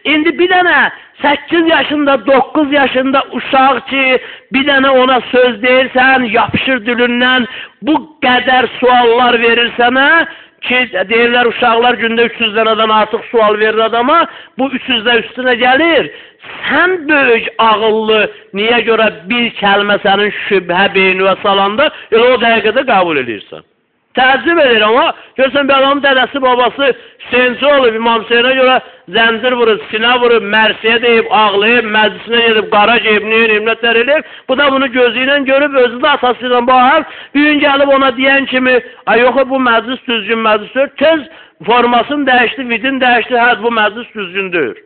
İndi bir dənə 8 yaşında, 9 yaşında uşaq ki, bir dənə ona söz deyirsən, yapışır dilindən, bu qədər suallar verir sənə ki, deyirlər uşaqlar gündə 300 dənədən artıq sual verir adama, bu 300 də üstünə gəlir. Sən böyük ağıllı, niyə görə bir kəlmə sənin şübhə beyninə salanda, elə o dəqiqədə qəbul edirsən. Təəccüb edir amma, görürsən bir adamın dədəsi, babası Hüseynçi olub, İmam Hüseynə görə zəncir vurub, sinə vurub, mərsiyə deyib, ağlayıb, məclisinə gedib, qara geyib, neyir, nətər eləyib. Bu da bunu gözü ilə görüb, özü də atası ilə baxar. Bir gün gəlib ona deyən kimi, ay yox, bu məclis düzgün məclis deyil, tez formasını dəyişdi, vidin dəyişdi, hə, bu məclis düzgün deyil.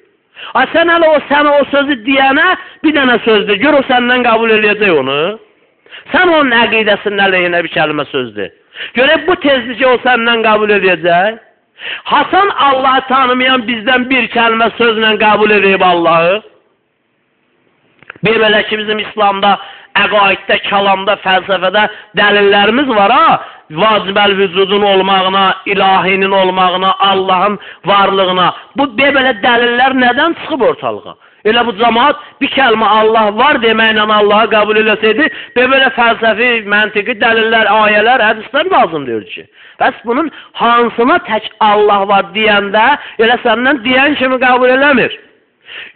Ay sən hələ o sənə o sözü deyənə bir dənə sözdür, gör o səndən qəbul eləyəcək onu. Sən onun əqidəsinin əleyhinə bir kəlmə sözdür. Görək bu tezlikə o səndən qəbul edəcək. Hasan Allahı tanımayan bizdən bir kəlmə sözlə qəbul edib Allahı. Bir belə ki, bizim İslamda, əqaiddə, kəlamda, fəlsəfədə dəlillərimiz var ha. Vacibəl vücudun olmağına, ilahinin olmağına, Allahın varlığına. Bu belə dəlillər nədən çıxıb ortalığa? Elə bu cəmaat bir kəlmə Allah var deməklə Allahı qəbul eləsəydi, belə fəlsəfi, məntiqi dəlillər, ayələr, hədislər lazım deyir ki. Bəs bunun hansına tək Allah var deyəndə, elə səndən deyən kimi qəbul eləmir.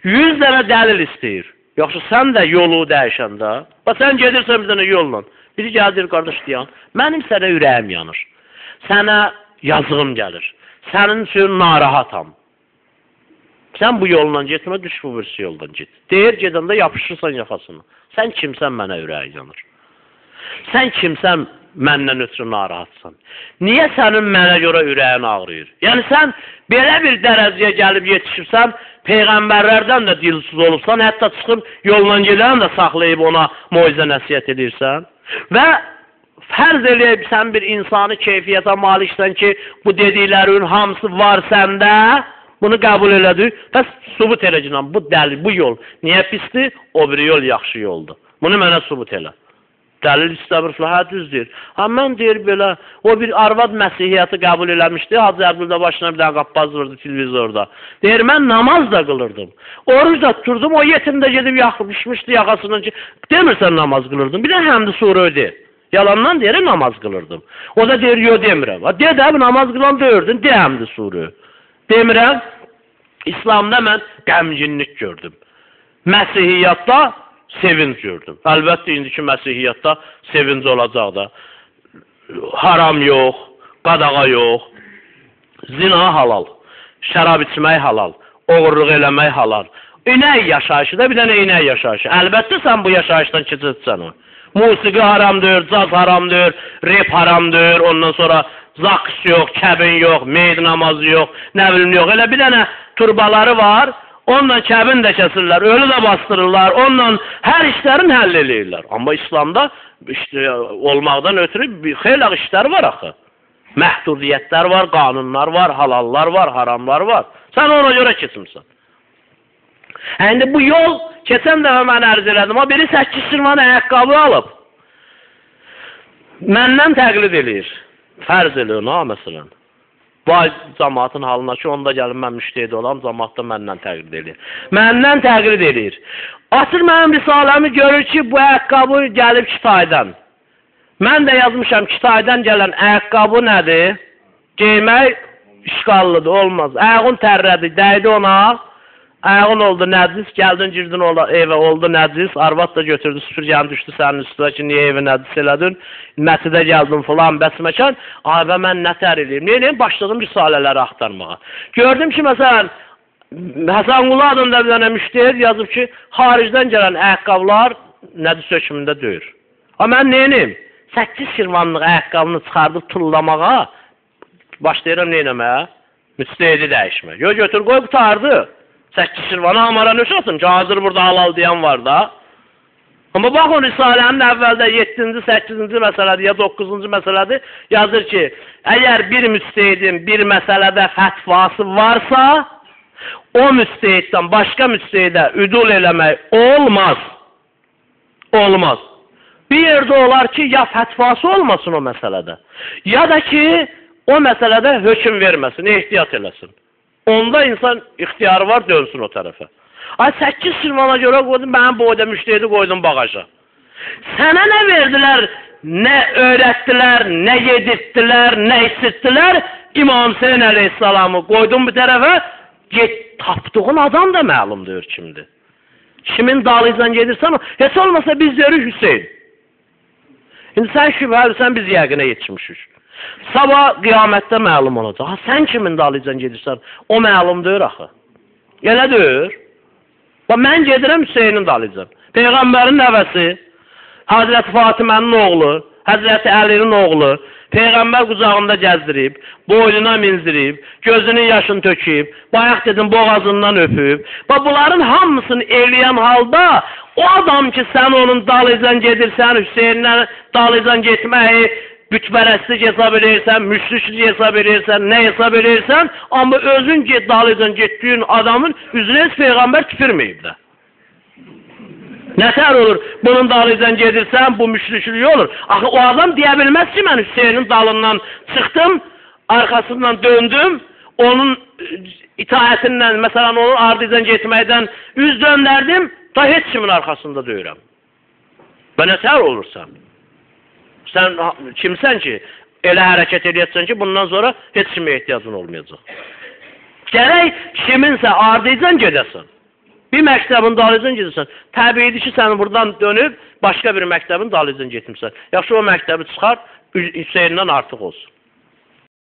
100 dənə dəlil istəyir. Yaxşı, sən də yolu dəyişəndə, bax sən gedirsən bir dənə yolla. Biri gəlir, qardaş deyən, mənim sənə ürəyim yanır, sənə yazığım gəlir, sənin üçün narahatam. Sən bu yolla getmə, düş bu birisi yoldan get. Deyir, gedəndə yapışırsan yaxasına. Sən kimsən mənə ürəyin yanır? Sən kimsən məndən ötrü narahatsan? Niyə sənin mənə görə ürəyin ağrıyır? Yəni sən belə bir dərəcəyə gəlib yetişirsən, peyğəmbərlərdən də dilsiz olubsan, hətta çıxıb yolla gedən də saxlayıb ona moizə nəsihət edirsən. Və fərz eləyib sən bir insanı keyfiyyətə maliksən ki, bu dediklərin hamısı var səndə, bunu qəbul elədi. Bəs sübut eləcəklə, bu dəlil, bu yol niyə pisdir? O biri yol yaxşı yoldur. Bunu mənə sübut elə. Dəlil istəmir, hə düz deyir. Ha mən deyir belə, o bir arvad məsihiyyəti qəbul eləmişdi, Hacı Əbdüldə başına bir dənə qappaz vurdu televizorda. Deyir, mən namaz da qılırdım, oruc da tuturdum, o yetim də gedib yaxmışmışdı yaxasından ki, demirsən namaz qılırdım, bir də həmd-i surə öde. Yalandan deyir, namaz qılırdım. O da deyir, yox demirəm. Ha, de də, namaz qılan deyirdim, de həmd-i surə. Demirəm, İslamda mən qəmginlik gördüm. Məsihiyyatda sevinc gördüm. Əlbəttə, indiki məsihiyyatda sevinc olacaq da. Haram yox, qadağa yox, zina halal, şərab içmək halal, oğurluq eləmək halal. İnək yaşayışı da bir dənə inək yaşayışı. Əlbəttə, sən bu yaşayışdan keçirsən o. Musiqi haramdır, caz haramdır, rep haramdır, ondan sonra zaks yox, kəbin yox, meyid namazı yox, nə bilim yox. Elə bir dənə turbaları var, onunla kəbin də kəsirlər, ölü də bastırırlar, onunla hər işlərin həll eləyirlər. Amma İslamda işte, olmaqdan ötürü bir xeyli işlər var axı. Məhdudiyyətlər var, qanunlar var, halallar var, haramlar var. Sən ona görə keçmirsən. İndi bu yol, keçən dəfə mən ərz elədim, o biri 8 şirvanı ayaqqabı alıb. Məndən təqlid eləyir. Fərz eləyir, ha, məsələn. Vay cəmaatın halına ki, onda gəlin mən müştehid olam, cəmaat da məndən təqlid eləyir. Məndən təqlid eləyir. Açır mənim risaləmi görür ki, bu ayaqqabı gəlib Kitaydan. Mən də yazmışam, Kitaydan gələn ayaqqabı nədir? Geymək işqallıdır, olmaz. Ayağın tərlədi, dəydi ona. Ayağın oldu nəcis, gəldin girdin evə oldu nəcis, arvad da götürdü süpürgəni düşdü sənin üstünə ki, niyə evə nəcis elədin, məscidə gəldin filan, bəs məkan, ay və mən nə tər eləyim, nə eləyim, başladım risalələri axtarmağa. Gördüm ki, məsələn, Həsən Qulu adında bir dənə müştehid yazıb ki, xaricdən gələn ayaqqabılar nəcis hökmündə deyir. Amma mən nə eləyim? 8 şirvanlıq ayaqqabını çıxardıb tullamağa, başlayıram nə eləməyə? Müştehidi dəyişmək. Yox, götür, qoy, qurtardı. 8 şirvanı hamara nöş atın ki, hazır burada halal deyən var da. Amma baxın, Risalənin əvvəldə 7-ci, 8-ci məsələdir ya 9-cu məsələdir. Yazır ki, əgər bir müstehidin bir məsələdə fətvası varsa, o müstehiddən başqa müstehidə üdul eləmək olmaz. Olmaz. Bir yerdə olar ki, ya fətvası olmasın o məsələdə, ya da ki, o məsələdə hökm verməsin, ehtiyat eləsin. Onda insan ixtiyarı var, dönsün o tərəfə. Ay, 8 Şirvana görə qoydum, mənim boyda müştehidi qoydum bağaja. Sənə nə verdilər, nə öyrətdilər, nə yedirtdilər, nə içirtdilər? İmam Hüseyin əleyhissalamı qoydum bu tərəfə, get, tapdığın adam da məlumdur kimdir. Kimin dalıcan gedirsən, heç olmasa biz deyirik Hüseyin. İndi sən şübhəlisən, biz yəqinə yetişmişik. Sabah qiyamətdə məlum olacaq. Ha, sən kimin dalıcan gedirsən, o məlum deyir axı. Elə deyir. Bax, mən gedirəm Hüseynin dalıcan. Peyğəmbərin nəvəsi, Həzrəti Fatimənin oğlu, Həzrəti Əlinin oğlu, Peyğəmbər qucağında gəzdirib, boynuna mindirib, gözünün yaşını töküb, bayaq dedim, boğazından öpüb. Bax, bunların hamısını eləyən halda, o adam ki, sən onun dalıcan gedirsən, Hüseyndən dalıcan getməyi bütpərəstlik hesab eləyirsən, müşriklik hesab eləyirsən, nə hesab eləyirsən, amma özün dalıcan getdiyin adamın üzünə heç Peyğəmbər tüpürməyib də. Nətər olur? Bunun dalıcan gedirsən, bu müşriklik olur. Axı, o adam deyə bilməz ki, mən Hüseynin dalından çıxdım, arxasından döndüm, onun itaətindən, məsələn, onun ardıcan getməkdən üz döndərdim, da heç kimin arxasında deyirəm. Və nətər olursan? Sən kimsən ki, elə hərəkət eləyəcəksən ki, bundan sonra heç kimə ehtiyacın olmayacaq. Gərək kiminsə ardıcan gedəsən. Bir məktəbin dalıcan gedirsən. Təbiidir ki, sən buradan dönüb başqa bir məktəbin dalıcan getmirsən. Yaxşı, o məktəbi çıxar, Hüseyndən artıq olsun.